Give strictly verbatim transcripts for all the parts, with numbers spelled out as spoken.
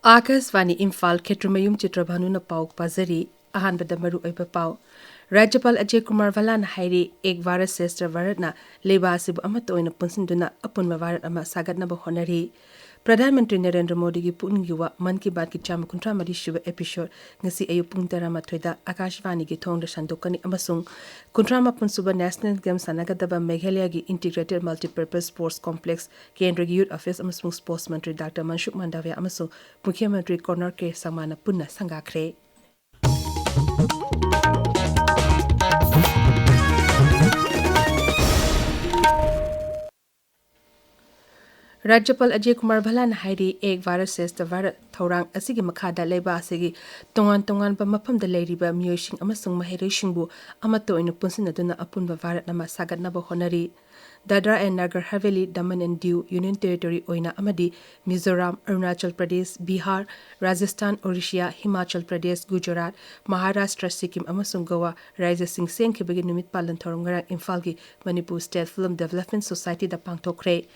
ꯑꯥꯀꯥꯁꯕꯥꯅꯤ ꯏꯝꯐꯥꯜ, ꯈꯦꯇ꯭ꯔꯤꯃꯌꯨꯝ ꯆꯤꯇ꯭ꯔꯚꯥꯅꯨꯅ ꯄꯥꯎ ꯄꯥꯖꯔꯤ꯫ ꯑꯍꯥꯟꯕꯗ ꯃꯔꯨ ꯑꯣꯏꯕ ꯄꯥꯎ꯫ ꯔꯥꯖ꯭ꯌꯄꯥꯜ ꯑꯖꯌ ꯀꯨꯃꯥꯔ ꯚꯜꯂꯥꯅ ꯍꯥꯏꯔꯤ, ꯑꯦꯛ ꯚꯥꯔꯠ ꯁ꯭ꯔꯦꯁ꯭ꯊ ꯚꯥꯔꯠꯅ ꯂꯩꯕꯥꯛ ꯑꯁꯤꯕꯨ ꯑꯃꯠꯇ ꯑꯣꯏꯅ ꯄꯨꯟꯁꯤꯟꯗꯨꯅ ꯑꯄꯨꯟꯕ ꯚꯥꯔꯠ ꯑꯃ ꯁꯥꯒꯠꯅꯕ ꯍꯣꯠꯅꯔꯤ꯫ ꯄ꯭ꯔꯙꯥꯟ ꯃꯟꯇ꯭ꯔꯤ ꯅꯔꯦꯟꯗ꯭ꯔ ꯃꯣꯗꯤꯒꯤ ꯄꯨꯛꯅꯤꯡꯒꯤ ꯋꯥ, ꯃꯟ ꯀꯤ ꯕꯥꯠꯀꯤ ꯆꯥꯝꯃ ꯀꯨꯟꯊ꯭ꯔꯥ ꯃꯔꯤ ꯁꯨꯕ episode ꯉꯁꯤ ꯑꯌꯨꯛ ꯄꯨꯡ ꯇꯔꯥꯃꯥꯊꯣꯏꯗ ꯑꯥꯀꯥꯁꯕꯥꯅꯤꯒꯤ ꯊꯣꯡꯗ ꯁꯟꯗꯣꯛꯀꯅꯤ ꯑꯃꯁꯨꯡ ꯀꯨꯟꯊ꯭ꯔꯥ ꯃꯥꯄꯟ ꯁꯨꯕ National Games ꯁꯥꯟꯅꯒꯗꯕ ꯃꯦꯘꯥꯂꯌꯒꯤ Integrated Multipurpose Sports Complex ꯀꯦꯟꯗ꯭ꯔꯒꯤ Youth Affairs ꯑꯃꯁꯨꯡ Sports ꯃꯟꯇ꯭ꯔꯤ ꯗꯥꯛꯇꯔ ꯃꯟꯁꯨꯈ ꯃꯥꯟꯗꯥꯚꯤꯌꯥ ꯑꯃꯁꯨꯡ ꯃꯨꯈ꯭ꯌ ꯃꯟꯇ꯭ꯔꯤ ꯀꯣꯅꯔ ꯀꯦ ꯁꯪꯃꯥꯅ ꯄꯨꯟꯅ ꯁꯪꯒꯥꯈ꯭ꯔꯦ꯫ ꯔꯥꯖ꯭ꯌꯄꯥꯜ ꯑꯖꯌ ꯀꯨꯃꯥꯔ ꯚꯜꯂꯥꯅ ꯍꯥꯏꯔꯤ, ꯑꯦꯛ ꯚꯥꯔꯠ ꯁ꯭ꯔꯦꯁ꯭ꯊ ꯚꯥꯔꯠ ꯊꯧꯔꯥꯡ ꯑꯁꯤꯒꯤ ꯃꯈꯥꯗ ꯂꯩꯕꯥꯛ ꯑꯁꯤꯒꯤ ꯇꯣꯉꯥꯟ ꯇꯣꯉꯥꯟꯕ ꯃꯐꯝꯗ ꯂꯩꯔꯤꯕ ꯃꯤꯑꯣꯏꯁꯤꯡ ꯑꯃꯁꯨꯡ ꯃꯍꯩꯔꯣꯏꯁꯤꯡꯕꯨ ꯑꯃꯠꯇ ꯑꯣꯏꯅ ꯄꯨꯟꯁꯤꯟꯅꯗꯨꯅ ꯑꯄꯨꯟꯕ ꯚꯥꯔꯠ ꯑꯃ ꯁꯥꯒꯠꯅꯕ ꯍꯣꯠꯅꯔꯤ꯫ Dadra and Nagar Haveli, Daman and Diu union territory ꯑꯣꯏꯅ ꯑꯃꯗꯤ ꯃꯤꯖꯣꯔꯥꯝ, ꯑꯔꯨꯅꯥꯆꯜ ꯄ꯭ꯔꯗꯦꯁ, ꯕꯤꯍꯥꯔ, ꯔꯥꯖꯁꯊꯥꯟ, ꯑꯣꯔꯤꯁꯤꯌꯥ, ꯍꯤꯃꯥꯆꯜ ꯄ꯭ꯔꯗꯦꯁ, ꯒꯨꯖꯔꯥꯠ, ꯃꯍꯥꯔꯥꯁꯇ꯭ꯔ, ꯁꯤꯛꯀꯤꯝ ꯑꯃꯁꯨꯡ ꯒꯣꯋꯥ ꯔꯥꯖ꯭ꯌꯁꯤꯡ ꯁꯦꯝꯈꯤꯕꯒꯤ ꯅꯨꯃꯤꯠ ꯄꯥꯂꯟ ꯊꯧꯔꯝ ꯉꯔꯥꯡ ꯏꯝꯐꯥꯜꯒꯤ ꯃꯅꯤꯄꯨꯔ State Film Development Societyꯗ ꯄꯥꯡꯊꯣꯛꯈ꯭ꯔꯦ꯫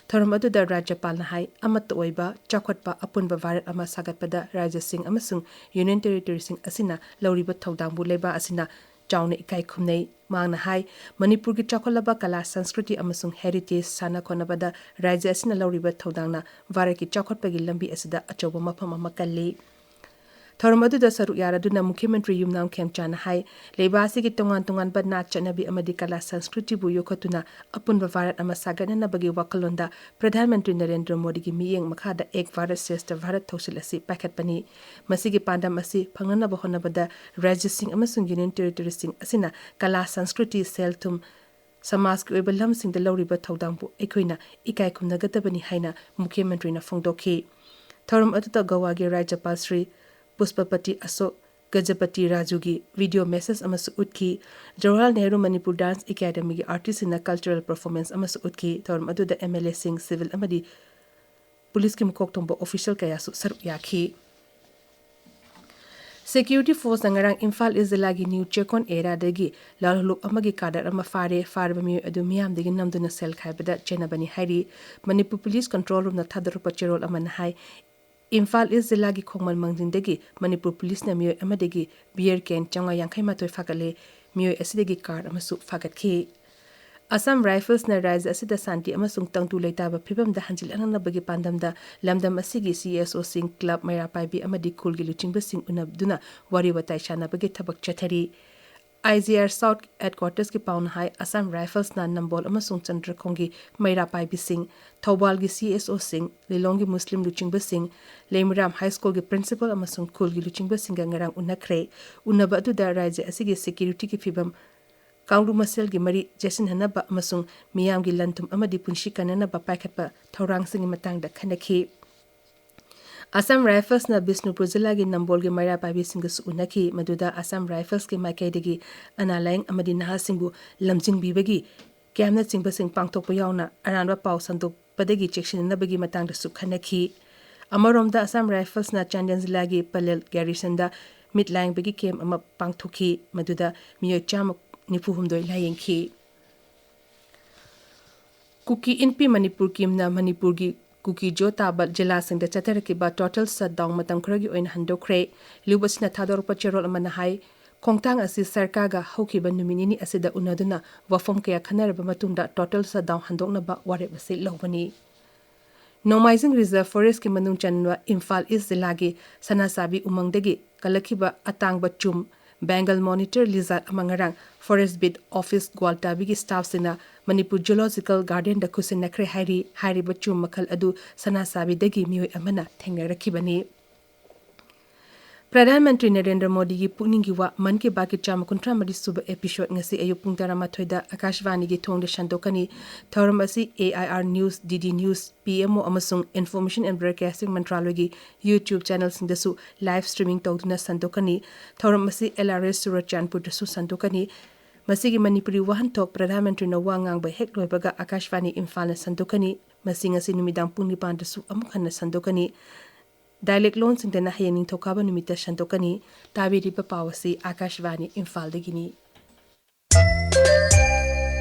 ꯊꯧꯔꯝ ꯑꯗꯨꯗ ꯔꯥꯖ꯭ꯌꯄꯥꯜꯅ ꯍꯥꯏ, ꯑꯃꯠꯇ ꯑꯣꯏꯕ, ꯆꯥꯎꯈꯠꯄ, ꯑꯄꯨꯟꯕ ꯚꯥꯔꯠ ꯑꯃ ꯁꯥꯒꯠꯄꯗ ꯔꯥꯖ꯭ꯌꯁꯤꯡ ꯑꯃꯁꯨꯡ ꯌꯨꯅꯤꯌꯟ ꯇꯦꯔꯤꯇꯣꯔꯤꯁꯤꯡ ꯑꯁꯤꯅ ꯂꯧꯔꯤꯕ ꯊꯧꯗꯥꯡꯕꯨ ꯂꯩꯕꯥꯛ ꯑꯁꯤꯅ ꯆꯥꯎꯅ ꯏꯀꯥꯏ ꯈꯨꯝꯅꯩ꯫ ꯃꯍꯥꯛꯅ ꯍꯥꯏ, ꯃꯅꯤꯄꯨꯔꯒꯤ ꯆꯥꯎꯈꯠꯂꯕ ꯀꯂꯥ, ꯁꯪꯁꯀ꯭ꯔꯤꯇꯤ ꯑꯃꯁꯨꯡ heritage ꯁꯥꯟꯅ ꯈꯣꯠꯅꯕꯗ ꯔꯥꯖ꯭ꯌ ꯑꯁꯤꯅ ꯂꯧꯔꯤꯕ ꯊꯧꯗꯥꯡꯅ ꯚꯥꯔꯠꯀꯤ ꯆꯥꯎꯈꯠꯄꯒꯤ ꯂꯝꯕꯤ ꯑꯁꯤꯗ ꯑꯆꯧꯕ ꯃꯐꯝ ꯑꯃ ꯀꯜꯂꯤ꯫ ꯊꯧꯔꯝ ꯑꯗꯨꯗ ꯁꯔꯨꯛ ꯌꯥꯔꯗꯨꯅ ꯃꯨꯈ꯭ꯌ ꯃꯟꯇ꯭ꯔꯤ ꯌꯨꯝꯅꯥꯝ ꯈꯦꯝꯆꯥꯅ ꯍꯥꯏ, ꯂꯩꯕꯥꯛ ꯑꯁꯤꯒꯤ ꯇꯣꯉꯥꯟ ꯇꯣꯉꯥꯟꯕ ꯅꯥꯠ, ꯆꯠꯅꯕꯤ ꯑꯃꯗꯤ ꯀꯂꯥ, ꯁꯪꯁꯀ꯭ꯔꯤꯇꯤꯕꯨ ꯌꯣꯛꯈꯠꯇꯨꯅ ꯑꯄꯨꯟꯕ ꯚꯥꯔꯠ ꯑꯃ ꯁꯥꯒꯠꯅꯅꯕꯒꯤ ꯋꯥꯈꯜꯂꯣꯟꯗ ꯄ꯭ꯔꯙꯥꯟ ꯃꯟꯇ꯭ꯔꯤ ꯅꯔꯦꯟꯗ꯭ꯔ ꯃꯣꯗꯤꯒꯤ ꯃꯤꯠꯌꯦꯡ ꯃꯈꯥꯗ ꯑꯦꯛ ꯚꯥꯔꯠ ꯁ꯭ꯔꯦꯁ꯭ꯊ ꯚꯥꯔꯠ ꯊꯧꯁꯤꯜ ꯑꯁꯤ ꯄꯥꯏꯈꯠꯄꯅꯤ꯫ ꯃꯁꯤꯒꯤ ꯄꯥꯟꯗꯝ ꯑꯁꯤ ꯐꯪꯅꯅꯕ ꯍꯣꯠꯅꯕꯗ ꯔꯥꯖ꯭ꯌꯁꯤꯡ ꯑꯃꯁꯨꯡ ꯌꯨꯅꯤꯌꯟ ꯇꯦꯔꯤꯇꯣꯔꯤꯁꯤꯡ ꯑꯁꯤꯅ ꯀꯂꯥ, ꯁꯪꯁꯀ꯭ꯔꯤꯇꯤ, ꯁꯦꯜ-ꯊꯨꯝ, ꯁꯃꯥꯖꯀꯤ ꯑꯣꯏꯕ ꯂꯝꯁꯤꯡꯗ ꯂꯧꯔꯤꯕ ꯊꯧꯗꯥꯡꯕꯨ ꯑꯩꯈꯣꯏꯅ ꯏꯀꯥꯏ ꯈꯨꯝꯅꯒꯗꯕꯅꯤ ꯍꯥꯏꯅ ꯃꯨꯈ꯭ꯌ ꯃꯟꯇ꯭ꯔꯤꯅ ꯐꯣꯡꯗꯣꯛꯈꯤ꯫ ꯊꯧꯔꯝ ꯑꯗꯨꯗ ꯒꯣꯋꯥꯒꯤ ꯔꯥꯖ꯭ꯌꯄꯥꯜ ꯁ꯭ꯔꯤ ꯄꯨꯁꯄꯄꯇꯤ ꯑꯁꯣꯛ ꯒꯖꯄꯇꯤ ꯔꯥꯖꯨꯒꯤ video message ꯑꯃꯁꯨ ꯎꯠꯈꯤ꯫ Jawaharlal Nehru Manipur Dance Academyꯒꯤ artistꯁꯤꯡꯅ cultural performance ꯑꯃꯁꯨ ꯎꯠꯈꯤ꯫ ꯊꯧꯔꯝ ꯑꯗꯨꯗ MLAꯁꯤꯡ, civil ꯑꯃꯗꯤ ꯄꯨꯂꯤꯁꯀꯤ ꯃꯀꯣꯛ ꯊꯣꯡꯕ official ꯀꯌꯥꯁꯨ ꯁꯔꯨꯛ ꯌꯥꯈꯤ꯫ Security forceꯅ ꯉꯔꯥꯡ ꯏꯝꯐꯥꯜ East ꯖꯤꯂꯥꯒꯤ ꯅ꯭ꯌꯨ ꯆꯦꯛꯀꯣꯟ areaꯗꯒꯤ ꯂꯥꯜꯍꯧꯂꯨꯞ ꯑꯃꯒꯤ cadre ꯑꯃ ꯐꯥꯔꯦ꯫ ꯐꯥꯔꯕ ꯃꯤꯑꯣꯏ ꯑꯗꯨ ꯃꯤꯌꯥꯝꯗꯒꯤ ꯅꯝꯗꯨꯅ ꯁꯦꯜ ꯈꯥꯏꯕꯗ ꯆꯦꯟꯅꯕꯅꯤ ꯍꯥꯏꯔꯤ꯫ ꯃꯅꯤꯄꯨꯔ ꯄꯨꯂꯤꯁ control roomꯅ ꯊꯥꯗꯣꯔꯛꯄ ꯆꯦꯔꯣꯜ ꯑꯃꯅ ꯍꯥꯏ, ꯏꯝꯐꯥꯜ ꯏꯁ ꯖꯤꯂꯥꯒꯤ ꯈꯣꯡꯃꯟ ꯃꯥꯡꯖꯤꯡꯗꯒꯤ ꯃꯅꯤꯄꯨꯔ ꯄꯨꯂꯤꯁꯅ ꯃꯤꯑꯣꯏ ꯑꯃꯗꯒꯤ ꯕꯤꯌꯔ ꯀꯦꯟ ꯆꯥꯝꯃꯉꯥ ꯌꯥꯡꯈꯩ ꯃꯥꯊꯣꯏ ꯐꯥꯒꯠꯂꯦ꯫ ꯃꯤꯑꯣꯏ ꯑꯁꯤꯗꯒꯤ ꯀꯥꯔ ꯑꯃꯁꯨ ꯐꯥꯒꯠꯈꯤ꯫ ꯑꯁꯥꯝ ꯔꯥꯏꯐꯜꯁꯅ ꯔꯥꯖ꯭ꯌ ꯑꯁꯤꯗ ꯁꯥꯟꯇꯤ ꯑꯃꯁꯨꯡ ꯇꯪꯗꯨ ꯂꯩꯇꯥꯕ ꯐꯤꯕꯝꯗ ꯍꯟꯖꯤꯜꯍꯟꯅꯕꯒꯤ ꯄꯥꯟꯗꯝꯗ ꯂꯝꯗꯝ ꯑꯁꯤꯒꯤ ꯁꯤ ꯑꯦꯁ ꯑꯣꯁꯤꯡ, ꯀ꯭ꯂꯕ, ꯃꯩꯔꯥ ꯄꯥꯏꯕꯤ ꯑꯃꯗꯤ ꯈꯨꯜꯒꯤ ꯂꯨꯆꯤꯡꯕꯁꯤꯡ ꯎꯅꯗꯨꯅ ꯋꯥꯔꯤ ꯋꯥꯇꯥꯏ ꯁꯥꯟꯅꯕꯒꯤ ꯊꯕꯛ ꯆꯠꯊꯔꯤ꯫ ꯑꯥꯏ ꯖꯤ ꯑꯥꯔ ꯁꯥꯎꯠ ꯍꯦꯗꯀ꯭ꯋꯥꯇꯔꯁꯀꯤ ꯄꯥꯎꯅ ꯍꯥꯏ, ꯑꯁꯥꯝ ꯔꯥꯏꯐꯜꯁꯅ ꯅꯝꯕꯣꯜ ꯑꯃꯁꯨꯡ ꯆꯟꯗ꯭ꯔꯈꯣꯡꯒꯤ ꯃꯩꯔꯥ ꯄꯥꯏꯕꯤꯁꯤꯡ, ꯊꯧꯕꯥꯜꯒꯤ ꯁꯤ ꯑꯦꯁ ꯑꯣꯁꯤꯡ, ꯂꯤꯂꯣꯡꯒꯤ ꯃꯨꯁꯂꯤꯝ ꯂꯨꯆꯤꯡꯕꯁꯤꯡ, ꯂꯩꯃꯔꯥꯝ ꯍꯥꯏ ꯁ꯭ꯀꯨꯜꯒꯤ ꯄ꯭ꯔꯤꯟꯁꯤꯄꯜ ꯑꯃꯁꯨꯡ ꯈꯨꯜꯒꯤ ꯂꯨꯆꯤꯡꯕꯁꯤꯡꯒ ꯉꯔꯥꯡ ꯎꯅꯈ꯭ꯔꯦ꯫ ꯎꯅꯕ ꯑꯗꯨꯗ ꯔꯥꯖ꯭ꯌ ꯑꯁꯤꯒꯤ ꯁꯦꯀ꯭ꯌꯨꯔꯤꯇꯤꯒꯤ ꯐꯤꯕꯝ, ꯀꯥꯡꯂꯨꯞ ꯃꯁꯦꯜꯒꯤ ꯃꯔꯤ ꯆꯦꯠꯁꯤꯟꯍꯟꯅꯕ ꯑꯃꯁꯨꯡ ꯃꯤꯌꯥꯝꯒꯤ ꯂꯟ ꯊꯨꯝ ꯑꯃꯗꯤ ꯄꯨꯟꯁꯤ ꯀꯟꯅꯅꯕ ꯄꯥꯏꯈꯠꯄ ꯊꯧꯔꯥꯡꯁꯤꯡꯒꯤ ꯃꯇꯥꯡꯗ ꯈꯟꯅꯈꯤ꯫ ꯑꯁꯥꯝ ꯔꯥꯏꯐꯜꯁꯅ ꯕꯤꯁꯅꯨꯄꯨꯔ ꯖꯤꯂꯥꯒꯤ ꯅꯝꯕꯣꯜꯒꯤ ꯃꯩꯔꯥ ꯄꯥꯏꯕꯤꯁꯤꯡꯒꯁꯨ ꯎꯅꯈꯤ, ꯃꯗꯨꯗ ꯑꯁꯥꯝ ꯔꯥꯏꯐꯜꯁꯀꯤ ꯃꯥꯏꯀꯩꯗꯒꯤ ꯑꯅꯥ ꯂꯥꯏꯌꯦꯡ ꯑꯃꯗꯤ ꯅꯍꯥꯁꯤꯡꯕꯨ ꯂꯝꯖꯤꯡꯕꯤꯕꯒꯤ ꯀꯦꯝꯅꯆꯤꯡꯕꯁꯤꯡ ꯄꯥꯡꯊꯣꯛꯄ ꯌꯥꯎꯅ ꯑꯔꯥꯟꯕ ꯄꯥꯎ ꯁꯟꯗꯣꯛꯄꯗꯒꯤ ꯆꯦꯛꯁꯤꯟꯅꯕꯒꯤ ꯃꯇꯥꯡꯗꯁꯨ ꯈꯟꯅꯈꯤ꯫ ꯑꯃꯔꯣꯝꯗ ꯑꯁꯥꯝ ꯔꯥꯏꯐꯜꯁꯅ ꯆꯥꯟꯗꯦꯜ ꯖꯤꯂꯥꯒꯤ ꯄꯂꯦꯜ ꯒ꯭ꯌꯥꯔꯤꯁꯟꯗ ꯃꯤꯠ ꯂꯥꯌꯦꯡꯕꯒꯤ ꯀꯦꯝ ꯑꯃ ꯄꯥꯡꯊꯣꯛꯈꯤ, ꯃꯗꯨꯗ ꯃꯤꯑꯣꯏ ꯆꯥꯝꯃ ꯅꯤꯐꯨ ꯍꯨꯝꯗꯣꯏ ꯂꯥꯌꯦꯡꯈꯤ꯫ ꯀꯨꯀꯤ ꯏꯟꯄꯤ ꯃꯅꯤꯄꯨꯔ ꯀꯤꯝꯅ ꯃꯅꯤꯄꯨꯔꯒꯤ ꯀꯨꯀꯤ ꯖꯣ ꯇꯥꯕ ꯖꯤꯂꯥꯁꯤꯡꯗ ꯆꯠꯊꯔꯛꯈꯤꯕ ꯇꯣꯇꯦꯜ ꯁꯠꯗꯥꯎꯟ ꯃꯇꯝ ꯈꯔꯒꯤ ꯑꯣꯏꯅ ꯍꯟꯗꯣꯛꯈ꯭ꯔꯦ꯫ ꯂꯤꯎꯞ ꯑꯁꯤꯅ ꯊꯥꯗꯣꯔꯛꯄ ꯆꯦꯔꯣꯜ ꯑꯃꯅ ꯍꯥꯏ, ꯈꯣꯡꯊꯥꯡ ꯑꯁꯤ ꯁꯔꯀꯥꯔꯒ ꯍꯧꯈꯤꯕ ꯅꯨꯃꯤꯠ ꯅꯤꯅꯤ ꯑꯁꯤꯗ ꯎꯅꯗꯨꯅ ꯋꯥꯐꯝ ꯀꯌꯥ ꯈꯟꯅꯔꯕ ꯃꯇꯨꯡꯗ ꯇꯣꯇꯦꯜ ꯁꯠꯗꯥꯎꯟ ꯍꯟꯗꯣꯛꯅꯕ ꯋꯥꯔꯦꯞ ꯑꯁꯤ ꯂꯧꯕꯅꯤ꯫ ꯅꯣꯡꯃꯥꯏꯖꯤꯡ ꯔꯤꯖꯔꯚ ꯐꯣꯔꯦꯁ꯭ꯠꯀꯤ ꯃꯅꯨꯡ ꯆꯟꯕ ꯏꯝꯐꯥꯜ ꯏꯁ꯭ꯠ ꯖꯤꯂꯥꯒꯤ ꯁꯅꯥꯁꯥꯕꯤ ꯎꯃꯪꯗꯒꯤ ꯀꯜꯂꯛꯈꯤꯕ ꯑꯇꯥꯡꯕ ꯆꯨꯝ, ꯕꯦꯡꯒꯜ ꯃꯣꯅꯤꯇꯔ ꯂꯤꯖꯥꯔꯗ ꯑꯃ ꯉꯔꯥꯡ ꯐꯣꯔꯦꯁ꯭ꯠ ꯕꯤꯠ ꯑꯣꯐꯤꯁ ꯒ꯭ꯋꯥꯜꯇꯥꯕꯤꯒꯤ ꯁ꯭ꯇꯥꯐꯁꯤꯡꯅ ꯃꯅꯤꯄꯨꯔ ꯖꯨꯂꯣꯖꯤꯀꯦꯜ ꯒꯥꯔꯗꯦꯟꯗ ꯈꯨꯠꯁꯤꯟꯅꯈ꯭ꯔꯦ ꯍꯥꯏꯔꯤ꯫ ꯍꯥꯏꯔꯤꯕ ꯆꯨꯝ ꯃꯈꯜ ꯑꯗꯨ ꯁꯅꯥꯁꯥꯕꯤꯗꯒꯤ ꯃꯤꯑꯣꯏ ꯑꯃꯅ ꯊꯦꯡꯅꯔꯛꯈꯤꯕꯅꯤ꯫ ꯄ꯭ꯔꯙꯥꯟ ꯃꯟꯇ꯭ꯔꯤ ꯅꯔꯦꯟꯗ꯭ꯔ ꯃꯣꯗꯤꯒꯤ ꯄꯨꯛꯅꯤꯡꯒꯤ ꯋꯥ ꯃꯟ ꯀꯤ ꯕꯥꯠꯀꯤ ꯆꯥꯝꯃ ꯀꯨꯟꯊ꯭ꯔꯥ ꯃꯔꯤ ꯁꯨꯕ ꯑꯦꯄꯤꯁꯣꯗ ꯉꯁꯤ ꯑꯌꯨꯛ ꯄꯨꯡ ꯇꯔꯥꯃꯥꯊꯣꯏꯗ ꯑꯀꯥꯁꯕꯥꯅꯤꯒꯤ ꯊꯣꯡꯗ ꯁꯟꯗꯣꯛꯀꯅꯤ꯫ ꯊꯧꯔꯝ ꯑꯁꯤ A I R news, D D news, P M O ꯑꯃꯁꯨꯡ ꯏꯟꯐꯣꯔꯃꯦꯁꯟ ꯑꯦꯟ ꯕ꯭ꯔꯣꯗꯀꯥꯁꯇꯤꯡ ꯃꯟꯇ꯭ꯔꯥꯂꯣꯏꯒꯤ YouTube ꯆꯦꯅꯦꯜꯁꯤꯡꯗꯁꯨ ꯂꯥꯏꯚ ꯁ꯭ꯇ꯭ꯔꯤꯃꯤꯡ ꯇꯧꯗꯨꯅ ꯁꯟꯗꯣꯛꯀꯅꯤ꯫ ꯊꯧꯔꯝ ꯑꯁꯤ ꯑꯦꯜ ꯑꯥꯔ ꯑꯦꯁ ꯆꯨꯔꯆꯥꯟꯄꯨꯔꯗꯁꯨ ꯁꯟꯗꯣꯛꯀꯅꯤ꯫ ꯃꯁꯤꯒꯤ ꯃꯅꯤꯄꯨꯔꯤ ꯋꯥꯍꯟꯊꯣꯛ ꯄ꯭ꯔꯙꯥꯟ ꯃꯟꯇ꯭ꯔꯤꯅ ꯋꯥ ꯉꯥꯡꯕ ꯍꯦꯛ ꯂꯣꯏꯕꯒ ꯑꯀꯥꯁꯕꯥꯅꯤ ꯏꯝꯐꯥꯜꯅ ꯁꯟꯗꯣꯛꯀꯅꯤ꯫ ꯃꯁꯤ ꯉꯁꯤ ꯅꯨꯃꯤꯗꯥꯡ ꯄꯨꯡ ꯅꯤꯄꯥꯟꯗꯁꯨ ꯑꯃꯨꯛ ꯍꯟꯅ ꯁꯟꯗꯣꯛꯀꯅꯤ꯫ ꯗꯥꯏꯂꯦꯛ ꯂꯣꯟꯁꯤꯡꯗꯅ ꯍꯌꯦꯡ ꯅꯤꯡꯊꯧꯀꯥꯕ ꯅꯨꯃꯤꯠꯇ ꯁꯟꯗꯣꯛꯀꯅꯤ꯫ ꯇꯥꯕꯤꯔꯤꯕ ꯄꯥꯎ ꯑꯁꯤ ꯑꯀꯥꯁꯕꯥꯅꯤ ꯏꯝꯐꯥꯜꯗꯒꯤꯅꯤ꯫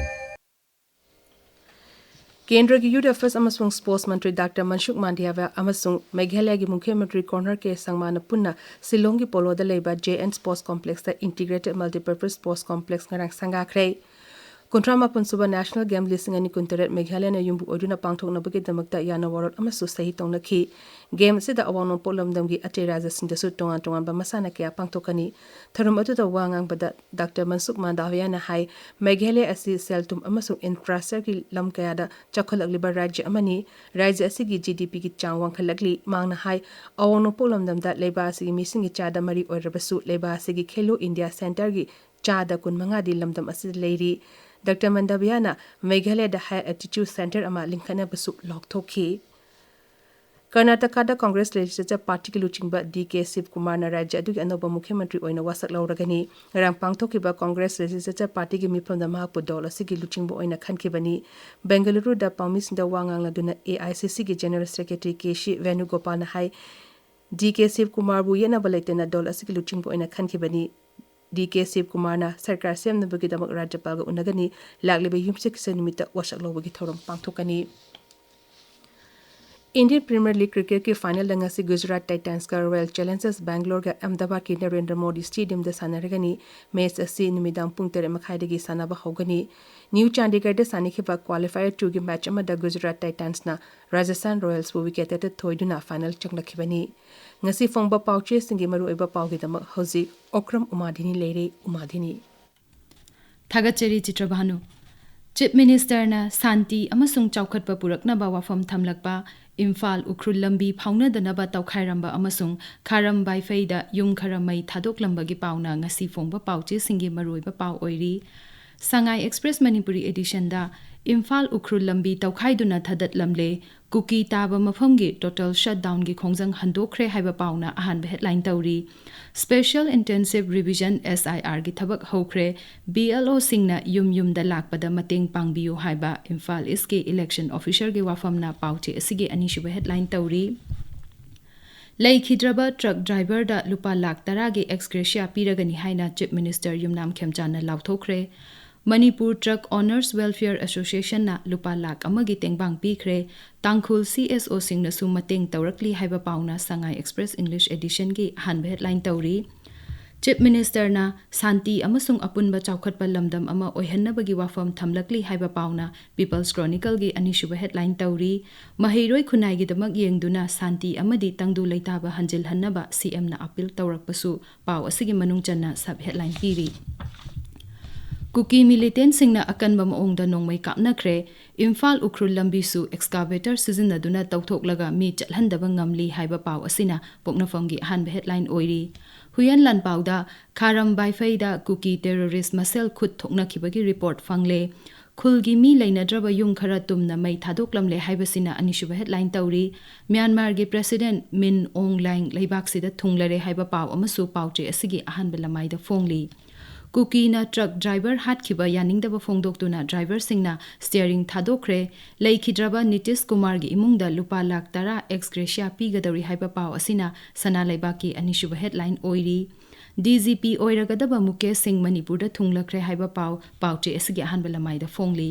ꯀꯦꯟꯗ꯭ꯔꯒꯤ Youth Affairs ꯑꯃꯁꯨꯡ Sports ꯃꯟꯇ꯭ꯔꯤ ꯗꯥꯛꯇꯔ ꯃꯟꯁꯨꯈ ꯃꯥꯟꯗꯥꯚꯤꯌꯥ ꯑꯃꯁꯨꯡ ꯃꯦꯘꯥꯂꯌꯒꯤ ꯃꯨꯈ꯭ꯌ ꯃꯟꯇ꯭ꯔꯤ ꯀꯣꯟꯍꯔ ꯀꯦ ꯁꯪꯃꯥꯅ ꯄꯨꯟꯅ ꯁꯤꯂꯣꯡꯒꯤ ꯄꯣꯂꯣꯗ ꯂꯩꯕ J N Sports Complexꯇ Integrated Multipurpose Sports Complex ꯉꯔꯥꯡ ꯁꯪꯒꯥꯈ꯭ꯔꯦ꯫ ꯀꯨꯟꯊ꯭ꯔꯥ ꯃꯥꯄꯟ ꯁꯨꯕ National Game ꯂꯤꯁꯤꯡ ꯑꯅꯤ ꯀꯨꯟꯇꯔꯦꯠ ꯃꯦꯘꯥꯂꯌꯅ ꯌꯨꯝꯕꯨ ꯑꯣꯏꯗꯨꯅ ꯄꯥꯡꯊꯣꯛꯅꯕꯒꯤꯗꯃꯛꯇ ꯌꯥꯅ ꯋꯥꯔꯣꯜ ꯑꯃꯁꯨ ꯁꯍꯤ ꯇꯧꯅꯈꯤ꯫ Game ꯑꯁꯤꯗ ꯑꯋꯥꯡ ꯅꯣꯡꯄꯣꯛ ꯂꯝꯗꯝꯒꯤ ꯑꯇꯩ ꯔꯥꯖ꯭ꯌꯁꯤꯡꯗꯁꯨ ꯇꯣꯉꯥꯟ ꯇꯣꯉꯥꯟꯕ ꯃꯁꯥꯟꯅ ꯀꯌꯥ ꯄꯥꯡꯊꯣꯛꯀꯅꯤ꯫ ꯊꯧꯔꯝ ꯑꯗꯨꯗ ꯋꯥ ꯉꯥꯡꯕꯗ ꯗꯥꯛꯇꯔ ꯃꯟꯁꯨꯈ ꯃꯥꯟꯗꯥꯚꯤꯌꯥꯅ ꯍꯥꯏ, ꯃꯦꯘꯥꯂꯌ ꯑꯁꯤ ꯁꯦꯜ ꯊꯨꯝ ꯑꯃꯁꯨꯡ infrastructureꯒꯤ ꯂꯝ ꯀꯌꯥꯗ ꯆꯥꯎꯈꯠꯂꯛꯂꯤꯕ ꯔꯥꯖ꯭ꯌ ꯑꯃꯅꯤ꯫ ꯔꯥꯖ꯭ꯌ ꯑꯁꯤꯒꯤ GDPꯒꯤ ꯆꯥꯡ ꯋꯥꯡꯈꯠꯂꯛꯂꯤ꯫ ꯃꯍꯥꯛꯅ ꯍꯥꯏ, ꯑꯋꯥꯡ ꯅꯣꯡꯄꯣꯛ ꯂꯝꯗꯝꯗ ꯂꯩꯕꯥꯛ ꯑꯁꯤꯒꯤ ꯃꯤꯁꯤꯡꯒꯤ ꯆꯥꯗ ꯃꯔꯤ ꯑꯣꯏꯔꯕꯁꯨ, ꯂꯩꯕꯥꯛ ꯑꯁꯤꯒꯤ Khelo India Centreꯒꯤ ꯆꯥꯗ ꯀꯨꯟꯃꯉꯥꯗꯤ ꯂꯝꯗꯝ ꯑꯁꯤꯗ ꯂꯩꯔꯤ꯫ ꯗꯥꯛꯇꯔ ꯃꯥꯟꯗꯥꯚꯤꯌꯥꯅ ꯃꯦꯘꯥꯂꯌꯗ High Altitude Centre ꯑꯃ ꯂꯤꯡꯈꯠꯅꯕꯁꯨ ꯂꯥꯎꯊꯣꯛꯈꯤ꯫ ꯀꯔꯅꯥꯇꯀꯥꯗ Congress Legislature Partyꯒꯤ ꯂꯨꯆꯤꯡꯕ D K ꯁꯤꯕꯀꯨꯃꯥꯔꯅ ꯔꯥꯖ꯭ꯌ ꯑꯗꯨꯒꯤ ꯑꯅꯧꯕ ꯃꯨꯈ꯭ꯌ ꯃꯟꯇ꯭ꯔꯤ ꯑꯣꯏꯅ ꯋꯥꯁꯛ ꯂꯧꯔꯒꯅꯤ꯫ ꯉꯔꯥꯡ ꯄꯥꯡꯊꯣꯛꯈꯤꯕ Congress Legislature Partyꯒꯤ ꯃꯤꯐꯝꯗ ꯃꯍꯥꯛꯄꯨ ꯗꯜ ꯑꯁꯤꯒꯤ ꯂꯨꯆꯤꯡꯕ ꯑꯣꯏꯅ ꯈꯟꯈꯤꯕꯅꯤ꯫ ꯕꯦꯡꯒꯂꯨꯔꯨꯗ ꯄꯥꯎꯃꯤꯁꯤꯡꯗ ꯋꯥ ꯉꯥꯡꯂꯗꯨꯅ AICCꯒꯤ General Secretary K C ꯚꯦꯅꯨꯒꯣꯄꯥꯜꯅ ꯍꯥꯏ, D K ꯁꯤꯕꯀꯨꯃꯥꯔꯕꯨ ꯌꯦꯠꯅꯕ ꯂꯩꯇꯅ ꯗꯜ ꯑꯁꯤꯒꯤ ꯂꯨꯆꯤꯡꯕ ꯑꯣꯏꯅ ꯈꯟꯈꯤꯕꯅꯤ꯫ D K ꯁꯤꯕꯀꯨꯃꯥꯔꯅ ꯁꯔꯀꯥꯔ ꯁꯦꯝꯅꯕꯒꯤꯗꯃꯛ ꯔꯥꯖ꯭ꯌꯄꯥꯜꯒ ꯎꯅꯒꯅꯤ꯫ ꯂꯥꯛꯂꯤꯕ ꯌꯨꯝꯁꯀꯩꯁ ꯅꯨꯃꯤꯠꯇ ꯋꯥꯁꯛ ꯂꯧꯕꯒꯤ ꯊꯧꯔꯝ ꯄꯥꯡꯊꯣꯛꯀꯅꯤ꯫ Indian Premier League Cricketꯀꯤ finalꯗ ꯉꯁꯤ Gujarat Titansꯀ Royal Challengers Bangaloreꯒ Ahmedabadꯀꯤ Narendra Modi Stadiumꯗ ꯁꯥꯟꯅꯔꯒꯅꯤ꯫ Match ꯑꯁꯤ ꯅꯨꯃꯤꯗꯥꯡ ꯄꯨꯡ ꯇꯔꯦꯠ ꯃꯈꯥꯏꯗꯒꯤ ꯁꯥꯟꯅꯕ ꯍꯧꯒꯅꯤ꯫ New Chandigarhꯗ ꯁꯥꯟꯅꯈꯤꯕ Qualifier twoꯒꯤ match ꯑꯃꯗ Gujarat Titansꯅ Rajasthan Royalsꯄꯨ wicket ꯇꯔꯦꯠꯇ ꯊꯣꯏꯗꯨꯅ final ꯆꯪꯂꯛꯈꯤꯕꯅꯤ꯫ ꯉꯁꯤ ꯐꯣꯡꯕ ꯄꯥꯎꯆꯦꯁꯤꯡꯒꯤ ꯃꯔꯨꯑꯣꯏꯕ ꯄꯥꯎꯒꯤꯗꯃꯛ ꯍꯧꯖꯤꯛ ꯑꯣꯀ꯭ꯔꯝ ꯎꯃꯥꯗꯤꯅꯤ ꯂꯩꯔꯦ꯫ ꯎꯃꯥꯗꯤꯅꯤ꯫ ꯊꯥꯒꯠꯆꯔꯤ ꯆꯤꯇ꯭ꯔꯚꯥꯅꯨ꯫ Chief Ministerꯅ ꯁꯥꯟꯇꯤ ꯑꯃꯁꯨꯡ ꯆꯥꯎꯈꯠꯄ ꯄꯨꯔꯛꯅꯕ ꯋꯥꯐꯝ ꯊꯝꯂꯛꯄ ꯏꯝꯐꯥꯜ ꯎꯈ꯭ꯔꯨꯜ ꯂꯝꯕꯤ ꯐꯥꯎꯅꯗꯅꯕ ꯇꯧꯈꯥꯏꯔꯝꯕ ꯑꯃꯁꯨꯡ ꯈꯥꯔꯝ ꯕꯥꯏꯐꯩꯗ ꯌꯨꯝ ꯈꯔ ꯃꯩ ꯊꯥꯗꯣꯛꯂꯝꯕꯒꯤ ꯄꯥꯎꯅ ꯉꯁꯤ ꯐꯣꯡꯕ ꯄꯥꯎꯆꯦꯁꯤꯡꯒꯤ ꯃꯔꯨꯑꯣꯏꯕ ꯄꯥꯎ ꯑꯣꯏꯔꯤ꯫ ꯁꯉꯥꯏ Express ꯃꯅꯤꯄꯨꯔꯤ editionꯗ ꯏꯝꯐꯥꯜ ꯎꯈ꯭ꯔꯨꯜ ꯂꯝꯕꯤ ꯇꯧꯈꯥꯏꯗꯨꯅ ꯊꯗꯠꯂꯝꯂꯦ, ꯀꯨꯀꯤ ꯇꯥꯕ ꯃꯐꯝꯒꯤ total shutdownꯒꯤ ꯈꯣꯡꯖꯪ ꯍꯟꯗꯣꯛꯈ꯭ꯔꯦ ꯍꯥꯏꯕ ꯄꯥꯎꯅ ꯑꯍꯥꯟꯕ headline ꯇꯧꯔꯤ꯫ Special Intensive Revision, SIRꯒꯤ ꯊꯕꯛ ꯍꯧꯈ꯭ꯔꯦ, BLOꯁꯤꯡꯅ ꯌꯨꯝ ꯌꯨꯝꯗ ꯂꯥꯛꯄꯗ ꯃꯇꯦꯡ ꯄꯥꯡꯕꯤꯌꯨ ꯍꯥꯏꯕ ꯏꯝꯐꯥꯜ Eastꯀꯤ election officerꯒꯤ ꯋꯥꯐꯝꯅ ꯄꯥꯎꯆꯦ ꯑꯁꯤꯒꯤ ꯑꯅꯤꯁꯨꯕ headline ꯇꯧꯔꯤ꯫ ꯂꯩꯈꯤꯗ꯭ꯔꯕ truck driverꯗ ꯂꯨꯄꯥ ꯂꯥꯈ ꯇꯔꯥꯒꯤ ex gratia ꯄꯤꯔꯒꯅꯤ ꯍꯥꯏꯅ Chief Minister ꯌꯨꯝꯅꯥꯝ ꯈꯦꯝꯆꯥꯟꯅ ꯂꯥꯎꯊꯣꯛꯈ꯭ꯔꯦ꯫ Manipur Truck Owners Welfare Association ꯅ ꯂꯨꯄꯥ ꯂꯥꯈ ꯑꯃꯒꯤ ꯇꯦꯡꯕꯥꯡ ꯄꯤꯈ꯭ꯔꯦ꯫ ꯇꯥꯡꯈꯨꯜ C S O ꯁꯤꯡꯅꯁꯨ ꯃꯇꯦꯡ ꯇꯧꯔꯛꯂꯤ ꯍꯥꯏꯕ ꯄꯥꯎꯅ Sangai Express English Edition ꯒꯤ ꯑꯍꯥꯟꯕ headline ꯇꯧꯔꯤ꯫ Chief Minister ꯅ ꯁꯥꯟꯇꯤ ꯑꯃꯁꯨꯡ ꯑꯄꯨꯟꯕ ꯆꯥꯎꯈꯠꯄ ꯂꯝꯗꯝ ꯑꯃ ꯑꯣꯏꯍꯟꯅꯕꯒꯤ ꯋꯥꯐꯝ ꯊꯝꯂꯛꯂꯤ ꯍꯥꯏꯕ ꯄꯥꯎꯅ People's Chronicle ꯒꯤ ꯑꯅꯤꯁꯨꯕ headline ꯇꯧꯔꯤ꯫ ꯃꯍꯩꯔꯣꯏ ꯈꯨꯟꯅꯥꯏꯒꯤꯗꯃꯛ ꯌꯦꯡꯗꯨꯅ ꯁꯥꯟꯇꯤ ꯑꯃꯗꯤ ꯇꯪꯗꯨ ꯂꯩꯇꯥꯕ ꯍꯟꯖꯤꯜꯍꯟꯅꯕ C M ꯅ appeal ꯇꯧꯔꯛꯄꯁꯨ ꯄꯥꯎ ꯑꯁꯤꯒꯤ ꯃꯅꯨꯡ ꯆꯟꯅ sub headline ꯄꯤꯔꯤ꯫ ꯀꯨꯀꯤ militant ꯁꯤꯡꯅ ꯑꯀꯟꯕ ꯃꯑꯣꯡꯗ ꯅꯣꯡꯃꯩ ꯀꯥꯞꯅꯈ꯭ꯔꯦ꯫ ꯏꯝꯐꯥꯜ ꯎꯈ꯭ꯔꯨꯜ ꯂꯝꯕꯤꯁꯨ excavator ꯁꯤꯖꯤꯟꯅꯗꯨꯅ ꯇꯧꯊꯣꯛꯂꯒ ꯃꯤ ꯆꯠꯍꯟꯗꯕ ꯉꯝꯂꯤ ꯍꯥꯏꯕ ꯄꯥꯎ ꯑꯁꯤꯅ ꯄꯣꯛꯅꯐꯝꯒꯤ ꯑꯍꯥꯟꯕ headline ꯑꯣꯏꯔꯤ꯫ ꯍꯨꯏꯌꯦꯟ ꯂꯥꯟꯄꯥꯎꯗ ꯈꯥꯔꯝ ꯕꯥꯏꯐꯩꯗ ꯀꯨꯀꯤ terrorist ꯃꯁꯦꯜ ꯈꯨꯠ ꯊꯣꯛꯅꯈꯤꯕꯒꯤ report ꯐꯪꯂꯦ꯫ ꯈꯨꯜꯒꯤ ꯃꯤ ꯂꯩꯅꯗ꯭ꯔꯕ ꯌꯨꯝ ꯈꯔ ꯇꯨꯝꯅ ꯃꯩ ꯊꯥꯗꯣꯛꯂꯝꯂꯦ ꯍꯥꯏꯕꯁꯤꯅ ꯑꯅꯤꯁꯨꯕ headline ꯇꯧꯔꯤ꯫ ꯃ꯭ꯌꯥꯟꯃꯥꯔꯒꯤ President Min Aung Hlaing ꯂꯩꯕꯥꯛꯁꯤꯗ ꯊꯨꯡꯂꯔꯦ ꯍꯥꯏꯕ ꯄꯥꯎ ꯑꯃꯁꯨ ꯄꯥꯎꯆꯦ ꯑꯁꯤꯒꯤ ꯑꯍꯥꯟꯕ ꯂꯃꯥꯏꯗ ꯐꯣꯡꯂꯤ꯫ ꯀꯨꯀꯤꯅ truck driver ꯍꯥꯠꯈꯤꯕ ꯌꯥꯅꯤꯡꯗꯕ ꯐꯣꯡꯗꯣꯛꯇꯨꯅ driver ꯁꯤꯡꯅ steering ꯊꯥꯗꯣꯛꯈ꯭ꯔꯦ꯫ ꯂꯩꯈꯤꯗ꯭ꯔꯕ ꯅꯤꯇꯤꯁ ꯀꯨꯃꯥꯔꯒꯤ ꯏꯃꯨꯡꯗ ꯂꯨꯄꯥ ꯂꯥꯈ ꯇꯔꯥ ex gratia ꯄꯤꯒꯗꯧꯔꯤ ꯍꯥꯏꯕ ꯄꯥꯎ ꯑꯁꯤꯅ ꯁꯅꯥ ꯂꯩꯕꯥꯛꯀꯤ ꯑꯅꯤꯁꯨꯕ headline ꯑꯣꯏꯔꯤ꯫ D G P ꯑꯣꯏꯔꯒꯗꯕ ꯃꯨꯀꯦꯁ ꯁꯤꯡ ꯃꯅꯤꯄꯨꯔꯗ ꯊꯨꯡꯂꯈ꯭ꯔꯦ ꯍꯥꯏꯕ ꯄꯥꯎ ꯄꯥꯎꯆꯦ ꯑꯁꯤꯒꯤ ꯑꯍꯥꯟꯕ ꯂꯃꯥꯏꯗ ꯐꯣꯡꯂꯤ꯫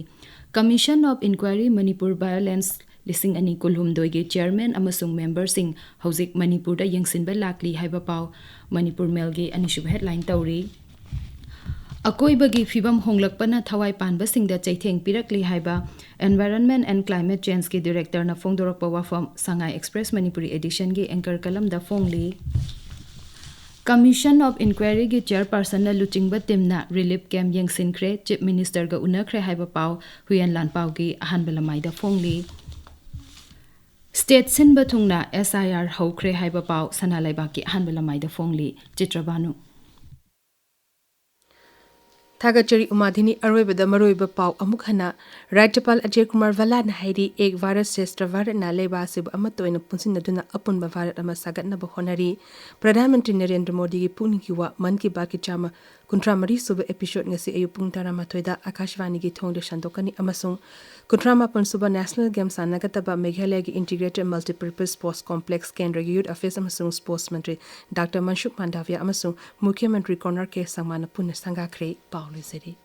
Commission of Inquiry Manipur Violence ꯂꯤꯁꯤꯡ ꯑꯅꯤ ꯀꯨꯟꯍꯨꯝꯗꯣꯏꯒꯤ chairman ꯑꯃꯁꯨꯡ member ꯁꯤꯡ ꯍꯧꯖꯤꯛ ꯃꯅꯤꯄꯨꯔꯗ ꯌꯦꯡꯁꯤꯟꯕ ꯂꯥꯛꯂꯤ ꯍꯥꯏꯕ ꯄꯥꯎ ꯃꯅꯤꯄꯨꯔ ꯃꯦꯜꯒꯤ ꯑꯅꯤꯁꯨꯕ headline ꯇꯧꯔꯤ꯫ ꯑꯀꯣꯏꯕꯒꯤ ꯐꯤꯕꯝ ꯍꯣꯡꯂꯛꯄꯅ ꯊꯋꯥꯏ ꯄꯥꯟꯕꯁꯤꯡꯗ ꯆꯩꯊꯦꯡ ꯄꯤꯔꯛꯂꯤ ꯍꯥꯏꯕ Environment and Climate Change ꯀꯤ director ꯅ ꯐꯣꯡꯗꯣꯔꯛꯄ ꯋꯥꯐꯝ Sangai Express Manipuri Edition ꯒꯤ anchor column the ꯐꯣꯡꯂꯤ꯫ Commission of Inquiry ꯒꯤ chairperson ꯅ ꯂꯨꯆꯤꯡꯕ team ꯅ relief camp ꯌꯦꯡꯁꯤꯟꯈ꯭ꯔꯦ, Chief Minister ꯒ ꯎꯅꯈ꯭ꯔꯦ ꯍꯥꯏꯕ ꯄꯥꯎ ꯍꯨꯏꯌꯦꯟ ꯂꯥꯟꯄꯥꯎꯒꯤ ꯑꯍꯥꯟꯕ ꯂꯃꯥꯏꯗ ꯐꯣꯡꯂꯤ꯫ State ꯁꯤꯟꯕ ꯊꯨꯡꯅ S I R ꯍꯧꯈ꯭ꯔꯦ ꯍꯥꯏꯕ ꯄꯥꯎ ꯁꯅꯥ ꯂꯩꯕꯥꯛꯀꯤ ꯑꯍꯥꯟꯕ ꯂꯃꯥꯏꯗ ꯐꯣꯡꯂꯤ꯫ ꯆꯤꯇ꯭ꯔꯕꯥꯅꯨ꯫ ꯊꯥꯒꯠꯆꯔꯤ ꯎꯃꯥꯙꯤꯅꯤ꯫ ꯑꯔꯣꯏꯕꯗ ꯃꯔꯨꯑꯣꯏꯕ ꯄꯥꯎ ꯑꯃꯨꯛ ꯍꯟꯅ꯫ ꯔꯥꯖ꯭ꯌꯄꯥꯜ ꯑꯖꯌ ꯀꯨꯃꯥꯔ ꯚꯜꯂꯥꯅ ꯍꯥꯏꯔꯤ, "ꯑꯦꯛ ꯚꯥꯔꯠ ꯁ꯭ꯔꯦꯁ꯭ꯊ ꯚꯥꯔꯠꯅ ꯂꯩꯕꯥꯛ ꯑꯁꯤꯕꯨ ꯑꯃꯠꯇ ꯑꯣꯏꯅ ꯄꯨꯟꯁꯤꯟꯅꯗꯨꯅ ꯑꯄꯨꯟꯕ ꯚꯥꯔꯠ ꯑꯃ ꯁꯥꯒꯠꯅꯕ ꯍꯣꯠꯅꯔꯤ"꯫ ꯄ꯭ꯔꯙꯥꯟ ꯃꯟꯇ꯭ꯔꯤ ꯅꯔꯦꯟꯗ꯭ꯔ ꯃꯣꯗꯤꯒꯤ ꯄꯨꯛꯅꯤꯡꯒꯤ ꯋꯥ ꯃꯟ ꯀꯤ ꯕꯥꯠꯀꯤ ꯆꯥꯝꯃ ꯀꯨꯟꯊ꯭ꯔꯥ ꯃꯔꯤ ꯁꯨꯕ episode ꯉꯁꯤ ꯑꯌꯨꯛ ꯄꯨꯡ ꯇꯔꯥꯃꯥꯊꯣꯏꯗ ꯑꯀꯥꯁꯕꯥꯅꯤꯒꯤ ꯊꯣꯡꯗ ꯁꯟꯗꯣꯛꯀꯅꯤ ꯑꯃꯁꯨꯡ ꯀꯨꯟꯊ꯭ꯔꯥ ꯃꯥꯄꯟ ꯁꯨꯕ National Games ꯁꯥꯟꯅꯒꯗꯕ ꯃꯦꯘꯥꯂꯌꯒꯤ Integrated Multipurpose Sports Complex ꯀꯦꯟꯗ꯭ꯔꯒꯤ Youth Affairs ꯑꯃꯁꯨꯡ Sports ꯃꯟꯇ꯭ꯔꯤ ꯗꯥꯛꯇꯔ ꯃꯟꯁꯨꯈ ꯃꯥꯟꯗꯥꯚꯤꯌꯥ ꯑꯃꯁꯨꯡ ꯃꯨꯈ꯭ꯌ ꯃꯟꯇ꯭ꯔꯤ ꯀꯣꯅꯔ ꯀꯦ ꯁꯪꯃꯥꯅ ꯄꯨꯟꯅ ꯁꯪꯒꯥꯈ꯭ꯔꯦ꯫ ꯄꯥꯎ ꯂꯣꯏꯖꯔꯦ꯫